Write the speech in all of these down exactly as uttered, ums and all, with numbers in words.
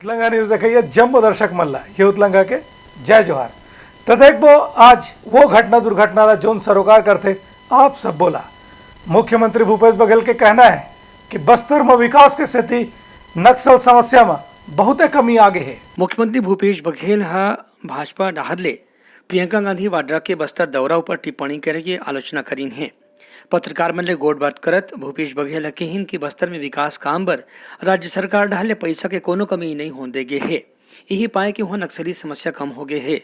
उतलंगा news देखइया जम्मो दर्शक मन ला ये उतलंगा के जय जोहार। त देखबो आज वो घटना दुर्घटना ला जोन सरोकार करथे आप सब्बो ला। मुख्यमंत्री भूपेश बघेल के कहना है कि बस्तर म विकास के सेती नक्सल समस्या म बहुते कमी आगे हे। मुख्यमंत्री भूपेश बघेल ह भाजपा डहार ले प्रियंका गांधी वाड्रा के बस्तर दौरा ऊपर टिप्पणी करे के आलोचना करिन हे। पत्रकार मन ले गोठबात करत भूपेश बघेल ह किहिन कि बस्तर में विकास काम बर राज्य सरकार डहार ले पइसा के कोनो कमी नइ होन दे गे हे। इही पाय कि उहां नक्सली समस्या कम हो गे हे।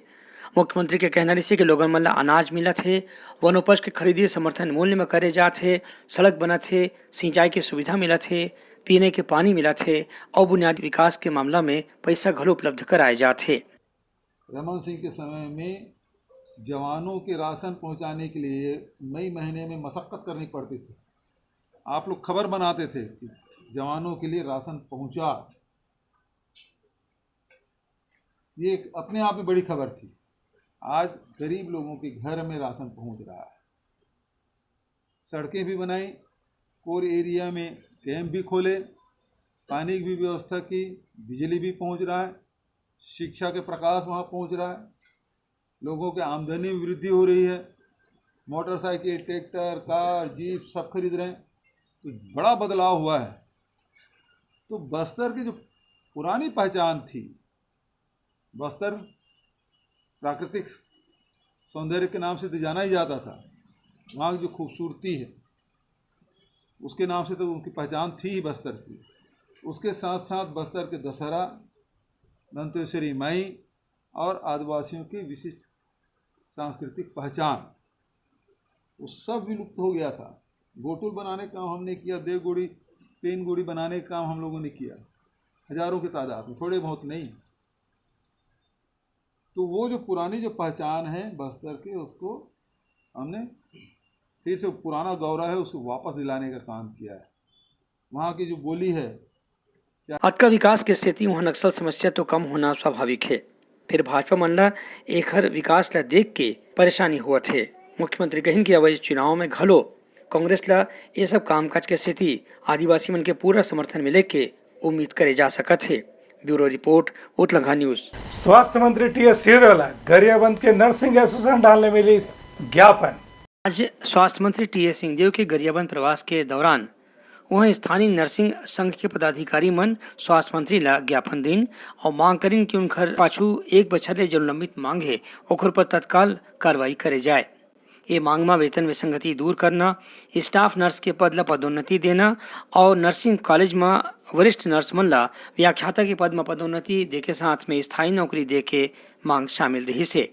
मुख्यमंत्री के कहना रिहिसे कि लोगन मन ल अनाज मिलत हे, वनोपज के खरीदी समर्थन मूल्य म करे जात हे, सड़क बनत हे, सिंचाई के सुविधा मिलत हे, पीने के पानी मिलत हे अउ बुनियादी विकास के मामला में पइसा घलो उपलब्ध कराए जात हे। रमन सिंह के समय में जवानों के राशन पहुंचाने के लिए मई महीने में मशक्कत करनी पड़ती थी। आप लोग खबर बनाते थे कि जवानों के लिए राशन पहुंचा। ये एक अपने आप में बड़ी खबर थी। आज गरीब लोगों के घर में राशन पहुंच रहा है। सड़कें भी बनाई, कोर एरिया में कैंप भी खोले, पानी की भी व्यवस्था की, बिजली भी पहुंच रहा है, शिक्षा के प्रकाश वहाँ पहुंच रहा है, लोगों के आमदनी में वृद्धि हो रही है, मोटरसाइकिल, ट्रैक्टर, कार, जीप सब खरीद रहे हैं। तो बड़ा बदलाव हुआ है। तो बस्तर की जो पुरानी पहचान थी, बस्तर प्राकृतिक सौंदर्य के नाम से तो जाना ही जाता था, वहाँ की जो खूबसूरती है उसके नाम से तो उनकी पहचान थी ही बस्तर की। उसके साथ साथ बस्तर के दशहरा, दंतेश्वरी माई और आदिवासियों की विशिष्ट सांस्कृतिक पहचान, वो सब विलुप्त हो गया था। गोटुल बनाने का काम हमने किया, देवगुड़ी, पेनगुड़ी बनाने का काम हम लोगों ने किया, हजारों की तादाद में, थोड़े बहुत नहीं। तो वो जो पुरानी जो पहचान है बस्तर की, उसको हमने फिर से पुराना दौरा है, उसको वापस दिलाने का काम किया है। वहाँ की जो बोली है, अतका विकास के सेती उहाँ नक्सल समस्या तो कम होना स्वाभाविक हे, फेर भाजपा मन ला एखर विकास ला देख के परेशानी होवत हे। मुख्यमंत्री कहिन कि अवइया चुनाव में घलो कांग्रेस ला ये सब कामकाज के सेती आदिवासी मन के पूरा समर्थन मिले के उम्मीद करे जा सकत हे। Bureau report, Utlangha news. स्वास्थ्य मंत्री टी एस सिंहदेव ला गरियाबंद के नर्सिंग एसोसिएशन डाहर ले मिलिस ज्ञापन। आज स्वास्थ्य मंत्री टी एस सिंहदेव के गरियाबंद प्रवास के दौरान उहाँ स्थानीय नर्सिंग संघ के पदाधिकारी मन स्वास्थ्य मंत्री ला ज्ञापन दीन अउ मांग करिन कि उनकर पाछू एक बछर ले जउन लंबित मांग हे, ओखर ऊपर तत्काल कार्रवाई करे जाए। ये मांग म वेतन विसंगति दूर करना, स्टाफ नर्स के पद ला पदोन्नति देना अउ नर्सिंग कॉलेज म वरिष्ठ नर्स मन ला व्याख्याता के पद म पदोन्नति देके साथ में स्थायी नौकरी देके मांग शामिल रहिस हे।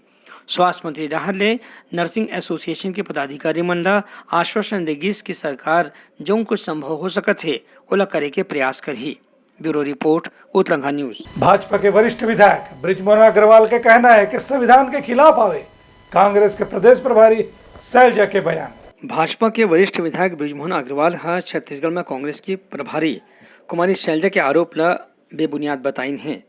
स्वास्थ्य मंत्री डहार ले नर्सिंग एसोसिएशन के पदाधिकारी मन ला आश्वासन दे गिस कि सरकार जउन कुछ संभव हो सकत हे, ओला करे के प्रयास करही। Bureau report, Utlangha news. Bhajpa के वरिष्ठ विधायक बृजमोहन अग्रवाल के कहना है कि संविधान के खिलाफ आवे कांग्रेस के प्रदेश प्रभारी शैलजा के बयान। भाजपा के वरिष्ठ विधायक बृजमोहन अग्रवाल ह छत्तीसगढ़ म कांग्रेस की प्रभारी कुमारी शैलजा के आरोप ल बेबुनियाद बताइन हे।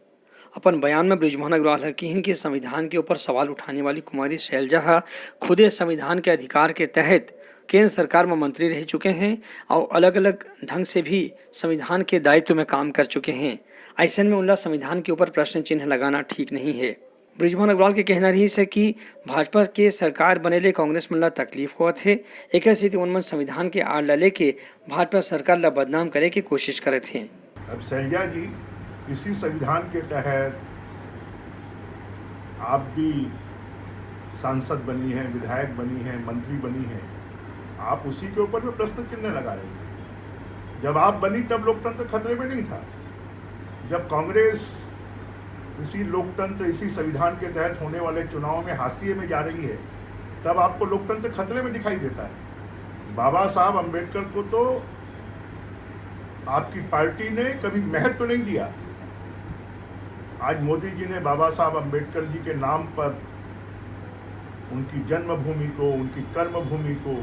अपन बयान में बृजमोहन अग्रवाल ह किहिन कि संविधान के ऊपर सवाल उठाने वाली कुमारी शैलजा ह खुदे संविधान के अधिकार के तहत केंद्र सरकार में मंत्री रह चुके हैं और अलग-अलग ढंग से भी संविधान के दायित्व में काम कर चुके हैं। अइसन में उनला संविधान के ऊपर प्रश्न चिन्ह लगाना ठीक नहीं है। बृजमोहन अग्रवाल के कहना रहिस हे कि भाजपा के सरकार बने ले कांग्रेस मन ला तकलीफ होवत हे, एकर सेती उन मन संविधान के आड़ ला लेके भाजपा सरकार ला बदनाम करे के कोशिश करत हे। अब शैलजा जी, इसी संविधान के तहत आप भी सांसद बनी हैं, विधायक बनी हैं, मंत्री बनी हैं, आप उसी के ऊपर में प्रश्न चिन्ह लगा रहे हैं। जब आप बनी तब लोकतंत्र खतरे में नहीं था। जब कांग्रेस इसी लोकतंत्र, इसी संविधान के तहत होने वाले चुनाव में हाशिए में जा रही है, तब आपको लोकतंत्र खतरे में दिखाई देता है। बाबा साहब अंबेडकर को तो आपकी पार्टी ने कभी महत्व नहीं दिया। आज मोदी जी ने बाबा साहब अंबेडकर जी के नाम पर उनकी जन्मभूमि को, उनकी कर्मभूमि को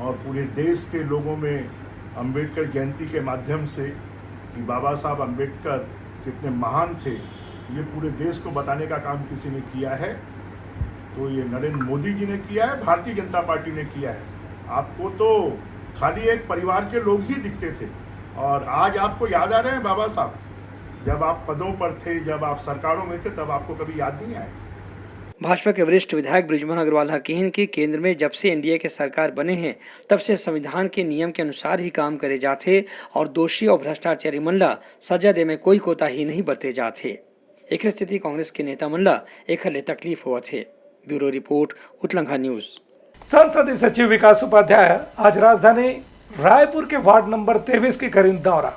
और पूरे देश के लोगों में अंबेडकर जयंती के माध्यम से कि बाबा साहब अंबेडकर कितने महान थे, ये पूरे देश को बताने का काम किसी ने किया है, तो ये नरेंद्र मोदी जी ने किया है, भारतीय जनता पार्टी ने किया है। आपको तो खाली एक परिवार के लोग ही दिखते थे और आज आपको याद आ रहे हैं बाबा साहब। जब आप पदों पर थे, जब आप सरकारों में थे, तब आपको कभी याद नहीं आया? भाजपा के वरिष्ठ विधायक बृजमोहन अग्रवाल ह किहिन कि केंद्र में जब से एनडीए के सरकार बने हे, तब से संविधान के नियम के अनुसार ही काम करे जाथे और दोषी और भ्रष्टाचारी मन ला सजा दे में कोई कोताही नहीं बरते जाथे। एखर सेती कांग्रेस के नेता मन ला एखर ले तकलीफ होवत हे। Bureau report, Utlangha news. संसदीय सचिव विकास उपाध्याय आज राजधानी रायपुर के वार्ड नंबर तेईस के करिन दौरा,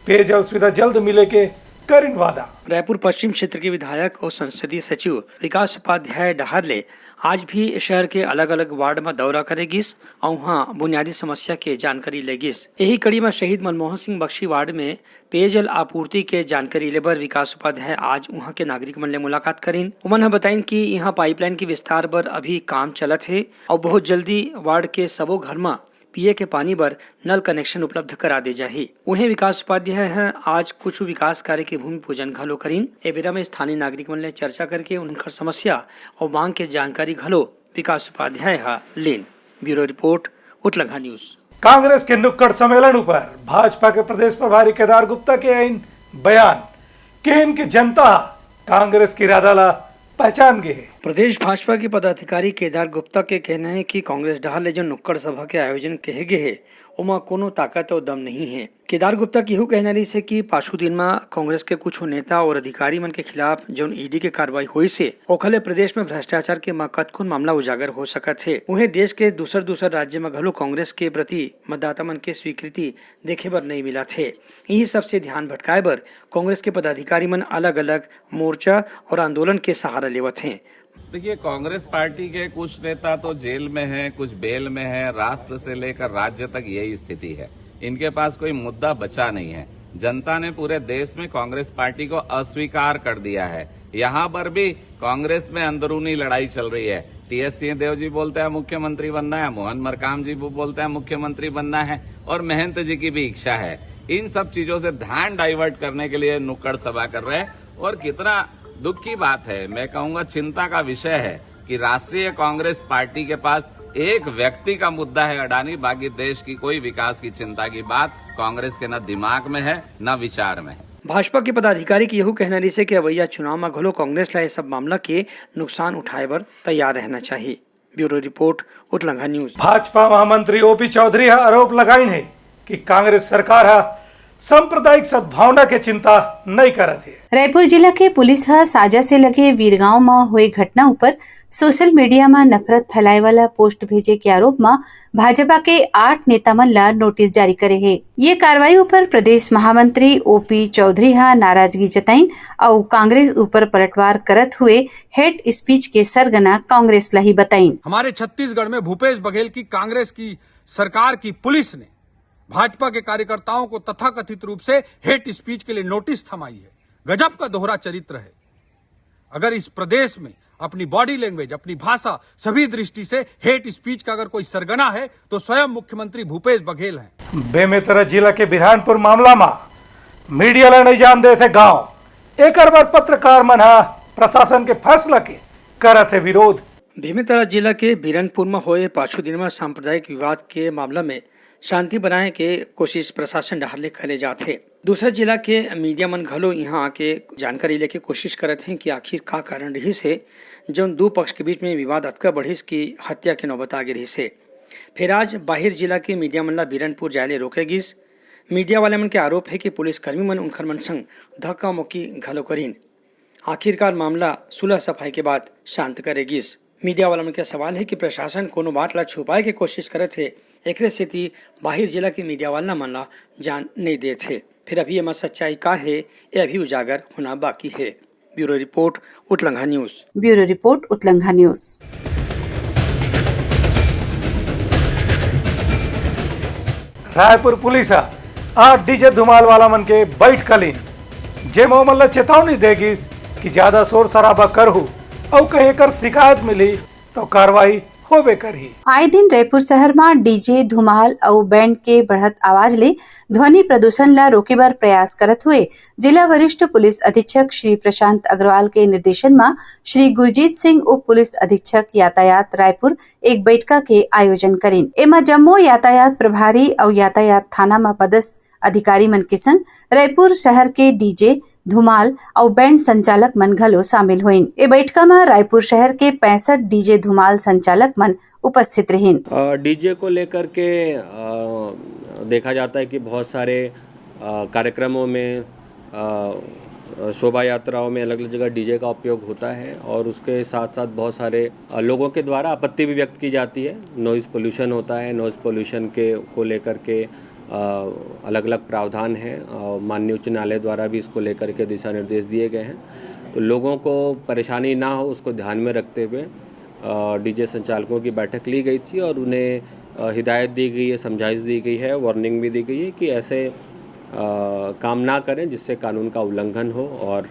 पेयजल सुविधा जल्द मिले के करिन वादा। रायपुर पश्चिम क्षेत्र के विधायक और संसदीय सचिव विकास उपाध्याय डहार ले आज भी शहर के अलग-अलग वार्ड म दौरा करे गिस अउ उहाँ बुनियादी समस्या के जानकारी ले गिस। यही कड़ी म शहीद मनमोहन सिंह बख्शी वार्ड में पेयजल आपूर्ति के जानकारी ले बर विकास उपाध्याय आज उहाँ के नागरिक मन ले मुलाकात करिन। उमन ह बताइन कि इहाँ पाइपलाइन के विस्तार बर अभी काम चलत हे अउ बहुत जल्दी वार्ड के सबो घर म पिए के पानी बर नल कनेक्शन उपलब्ध करा दे जाही। उहें विकास उपाध्याय ह आज कुछ विकास कार्य के भूमि पूजन घलो करिन। ए बेरा में स्थानीय नागरिक मन ले चर्चा करके उनकर समस्या अउ मांग के जानकारी घलो विकास उपाध्याय ह लीन। Bureau report, Utlangha news. Congress के नुक्कड़ सम्मेलन ऊपर भाजपा के प्रदेश प्रभारी केदार गुप्ता के आइन बयान, किहिन कि जनता कांग्रेस के इरादा ला पहचान गे हे। प्रदेश भाजपा के पदाधिकारी केदार गुप्ता के कहना हे कि कांग्रेस डहार ले जो नुक्कड़ सभा के आयोजन कहे गे हे, ओमा कोनो ताकत अउ दम नहीं हे। केदार गुप्ता के इहू कहना रहिस हे कि पाछू दिन म कांग्रेस के कुछ नेता और अधिकारी मन के खिलाफ जौन ईडी के कार्रवाई होइस हे, ओखर ले प्रदेश में भ्रष्टाचार के म-, कतकोन मामला उजागर हो सकत हे। उहें देश के दूसर-दूसर राज्य म घलो कांग्रेस के प्रति मतदाता मन के स्वीकृति देखे बर नइ मिलत हे। इही सबसे ध्यान भटकाए बर कांग्रेस के पदाधिकारी मन अलग-अलग मोर्चा और आंदोलन के सहारा लेवत हें। देखिए, कांग्रेस पार्टी के कुछ नेता तो जेल में हैं, कुछ बेल में हैं, राष्ट्र से लेकर राज्य तक यही स्थिति है। इनके पास कोई मुद्दा बचा नहीं है। जनता ने पूरे देश में कांग्रेस पार्टी को अस्वीकार कर दिया है। यहाँ पर भी कांग्रेस में अंदरूनी लड़ाई चल रही है। टीएस सिंहदेव जी बोलते हैं मुख्यमंत्री बनना है, मोहन मरकाम जी वो बोलते हैं मुख्यमंत्री बनना है, और महंत जी की भी इच्छा है। इन सब चीजों से ध्यान डाइवर्ट करने के लिए नुक्कड़ सभा कर रहे हैं। और कितना दुख की बात है, मैं कहूंगा चिंता का विषय है कि राष्ट्रीय कांग्रेस पार्टी के पास एक व्यक्ति का मुद्दा है अडानी, बाकी देश की कोई विकास की चिंता की बात कांग्रेस के न दिमाग में है, न विचार में है। भाजपा के पदाधिकारी के यहू कहना रहिस हे कि अवइया चुनाव म घलो कांग्रेस ला ये सब मामला के नुकसान उठाए बर तैयार रहना चाहिए। Bureau report, Utlangha news. Bhajpa महामंत्री ओपी चौधरी ह आरोप लगाइन हे कि कांग्रेस सरकार ह सांप्रदायिक सद्भावना के चिंता नइ करत हे। रायपुर जिला के पुलिस ह साजा से लगे वीरगांव म होए घटना ऊपर सोशल मीडिया म नफरत फैलाए वाला पोस्ट भेजे के आरोप म भाजपा के आठ नेता मन ला नोटिस जारी करे हे। ये कार्रवाई ऊपर प्रदेश महामंत्री ओपी चौधरी ह नाराजगी जताइन अउ कांग्रेस ऊपर पलटवार करत हुए हेट स्पीच के सरगना कांग्रेस ला ही बताइन। हमारे छत्तीसगढ़ में भूपेश बघेल की कांग्रेस की सरकार की पुलिस ने भाजपा के कार्यकर्ताओं को तथाकथित रूप से हेट स्पीच के लिए नोटिस थमाई है। गजब का दोहरा चरित्र है। अगर इस प्रदेश में अपनी बॉडी लैंग्वेज, अपनी भाषा, सभी दृष्टि से हेट स्पीच का अगर कोई सरगना है तो स्वयं मुख्यमंत्री भूपेश बघेल हैं। बेमेतरा जिला के बिरहानपुर मामला मा मीडिया ला नइ जान देथे गांव, एकर बर पत्रकार मन ह प्रशासन के फैसला के करत हे विरोध। बेमेतरा जिला के बिरनपुर म होए पाछू दिन म सांप्रदायिक विवाद के मामला में शांति बनाए के कोशिश प्रशासन डहार ले करे जात हे। दूसरा जिला के मीडिया मन घलो इहां आके जानकारी लेके कोशिश करत हें कि आखिर का कारण रिहिस हे, जउन दू पक्ष के बीच में विवाद अतका बढ़िस कि हत्या के नौबत आगे रिहिस हे। फेर आज बाहिर जिला के मीडिया मन ला बिरनपुर जाए ले रोके गिस। मीडिया वाले मन के आरोप हे कि पुलिसकर्मी मन उनखर मन संग धक्का मुक्की घलो करिन। आखिरकार मामला सुलह सफाई के बाद शांत करे गिस। मीडिया वाला मन के सवाल हे कि प्रशासन कोनो बात ला छुपाए के कोशिश करत हे, एकरे सेती बाहिर जिला के मीडिया वाला मन ला जान नइ देत हे। फेर अभी एमा सच्चाई का हे, ये अभी उजागर होना बाकी हे। Bureau report, Utlangha news. Bureau report, Utlangha news. Raipur police ह आठ डीजे धुमाल वाला मन के बैठका लीन, जेमा ओमन ल चेतावनी दे गिस कि ज्यादा शोर शराबा करहू अउ कहीं एकर शिकायत मिलही तो कार्रवाई होबे करही। आए दिन रायपुर शहर म डीजे धुमाल अउ बैंड के बढ़त आवाज ले ध्वनि प्रदूषण ल रोके बर प्रयास करत हुए जिला वरिष्ठ पुलिस अधीक्षक श्री प्रशांत अग्रवाल के निर्देशन म श्री गुरजीत सिंह उप पुलिस अधीक्षक यातायात रायपुर एक बैठका के आयोजन करिन। एमा जम्मो यातायात प्रभारी अउ यातायात थाना म पदस्थ अधिकारी मन के संग रायपुर शहर के डीजे, धुमाल अउ बैंड संचालक मन घलो शामिल होइन। ए बैठका म रायपुर शहर के पैंसठ डीजे धुमाल संचालक मन उपस्थित रहिन। डीजे को लेकर के, अ, देखा जाता है कि बहुत सारे, अ, कार्यक्रमों में, अ, शोभा यात्राओं में अलग-अलग जगह डीजे का उपयोग होता है और उसके साथ-साथ बहुत सारे, अ, लोगों के द्वारा आपत्ति भी व्यक्त की जाती है। नॉइज़ पोल्यूशन होता है, नॉइज़ पोल्यूशन के, को लेकर के, अ, अलग-अलग प्रावधान हैं। अ, माननीय उच्च न्यायालय द्वारा भी इसको लेकर के दिशा निर्देश दिए गए हैं। तो लोगों को परेशानी ना हो, उसको ध्यान में रखते हुए, अ, डीजे संचालकों की बैठक ली गई थी और उन्हें, अ, हिदायत दी गई है, समझाइश दी गई है, वार्निंग भी दी गई है कि ऐसे, अ, काम ना करें जिससे कानून का उल्लंघन हो और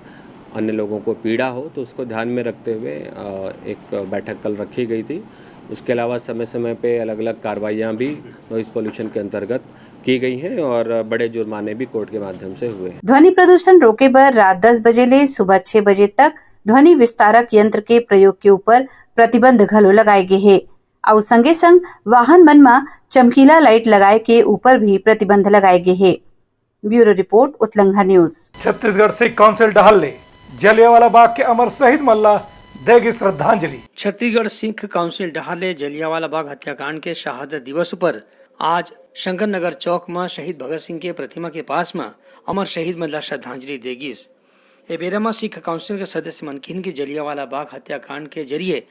अन्य लोगों को पीड़ा हो। तो उसको ध्यान में रखते हुए, अ, एक बैठक कल रखी गई थी। उसके अलावा समय-समय पे अलग-अलग कार्रवाइयाँ भी नॉइज़ पोल्यूशन के अंतर्गत की गई हैं और बड़े जुर्माने भी कोर्ट के माध्यम से हुए हैं। ध्वनि प्रदूषण रोके बर रात दस बजे ले सुबह छह बजे तक ध्वनि विस्तारक यंत्र के प्रयोग के ऊपर प्रतिबंध घलो लगाए गे हे। अउ संगे संग वाहन मन म चमकीला लाइट लगाए के ऊपर भी प्रतिबंध लगाए गे हे। Bureau report, Utlangha news. Chhattisgarh Sikh council डहार ले जलियांवाला बाग के अमर शहीद मन ला देगी श्रद्धांजलि। छत्तीसगढ़ सिख काउंसिल डहार ले जलियांवाला बाग हत्याकांड के शहादत दिवस पर आज शंकर नगर चौक म शहीद भगत सिंह के प्रतिमा के पास म अमर शहीद मन ला श्रद्धांजलि दे गिस। ए बेरा म सिख काउंसिल के सदस्य मन किहिन कि जलियांवाला बाग हत्याकांड के जरिए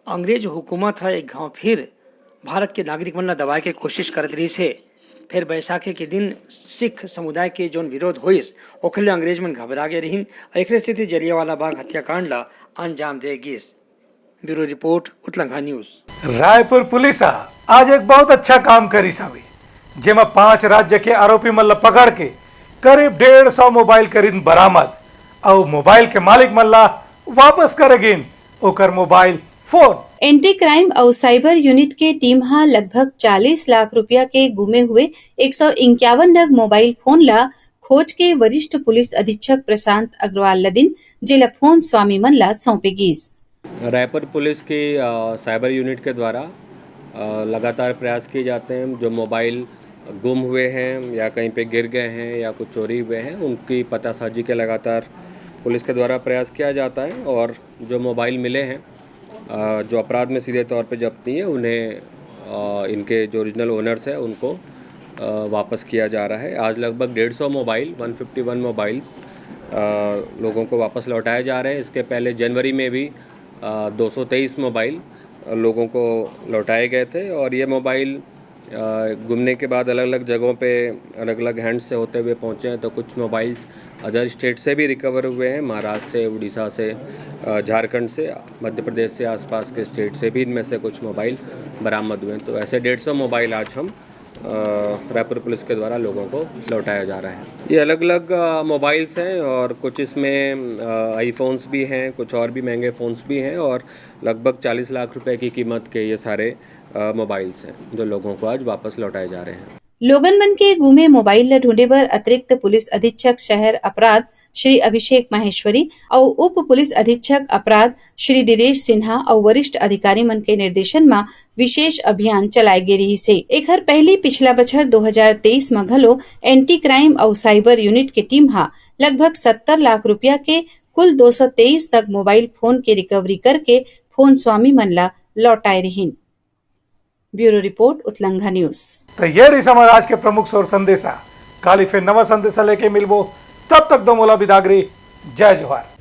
अंग्रेज हुकूमत ह एक घांव फिर भारत के नागरिक मन ला दबाए के कोशिश करत रिहिस हे। फेर बैसाखी के दिन सिख समुदाय के जोन विरोध होइस, ओखर ले अंग्रेज मन घबरा गे रिहिन। एकरे सेती जलियांवाला बाग हत्याकांड ला अंजाम दे गिस। Bureau report, Utlangha news. Raipur police ह आज एक बहुत अच्छा काम करिस हवे, जेमा पांच राज्य के आरोपी मन ला पकड़ के करीब डेढ़ सौ मोबाइल करीन बरामद, अउ मोबाइल के मालिक मन ला वापस करे गिन ओकर मोबाइल फोन। एंटी क्राइम अउ साइबर यूनिट के टीम ह लगभग चालीस लाख रुपया के गुमे हुए एक सौ इक्यावन नग मोबाइल फोन ला खोज के वरिष्ठ पुलिस अधीक्षक प्रशांत अग्रवाल ल दिन, जेला फोन स्वामी मन ला सौंपे गिस। रायपुर पुलिस की, अ, साइबर यूनिट के द्वारा, अ, लगातार प्रयास किए जाते हैं। जो मोबाइल गुम हुए हैं या कहीं पे गिर गए हैं या कुछ चोरी हुए हैं, उनकी पतासाजी के लगातार पुलिस के द्वारा प्रयास किया जाता है और जो मोबाइल मिले हैं, अ, जो अपराध में सीधे तौर पे जब्त नहीं है, उन्हें, अ, इनके जो ओरिजिनल ओनर्स हैं, उनको, अ, वापस किया जा रहा है। आज लगभग डेढ़ सौ मोबाइल, वन फिफ्टी वन मोबाइल्स, अ, लोगों को वापस लौटाए जा रहे हैं। इसके पहले जनवरी में भी, अ, दो सौ तेईस मोबाइल, अ, लोगों को लौटाए गए थे और ये मोबाइल, अ, गुमने के बाद अलग-अलग जगहों पे अलग-अलग हैंड्स से होते हुए पहुँचे हैं। तो कुछ मोबाइल्स अदर स्टेट से भी रिकवर हुए हैं, महाराष्ट्र से, उड़ीसा से, अ, झारखंड से, मध्य प्रदेश से, आसपास के स्टेट से भी इनमें से कुछ मोबाइल बरामद हुए हैं। तो ऐसे डेढ़ सौ मोबाइल आज हम, अ, रायपुर पुलिस के द्वारा लोगों को लौटाया जा रहा है। ये अलग-अलग, अ, मोबाइल्स हैं और कुछ इसमें, अ, आईफोन्स भी हैं, कुछ और भी महंगे फ़ोन्स भी हैं और लगभग चालीस लाख रुपए की कीमत के ये सारे, अ, मोबाइल्स हैं, जो लोगों को आज वापस लौटाए जा रहे हैं। लोगन मन के गुमे मोबाइल ल ढूंढे बर अतिरिक्त पुलिस अधीक्षक शहर अपराध श्री अभिषेक माहेश्वरी अउ उप पुलिस अधीक्षक अपराध श्री दिनेश सिन्हा अउ वरिष्ठ अधिकारी मन के निर्देशन म विशेष अभियान चलाए गे रिहिस हे। एखर पहिली पिछला बछर दो हज़ार तेईस म घलो एंटी क्राइम अउ साइबर यूनिट के टीम ह लगभग सत्तर लाख रुपया के कुल दो सौ तेईस तक मोबाइल फोन के रिकवरी करके फोन स्वामी मन ला लौटाए रिहिन। Bureau report, Utlangha news. तो ये रही हमारा आज के प्रमुख शोर संदेशा। काली फिर नवा संदेशा लेके मिलबो, तब तक दो मोला बिदागरी। जय जोहार।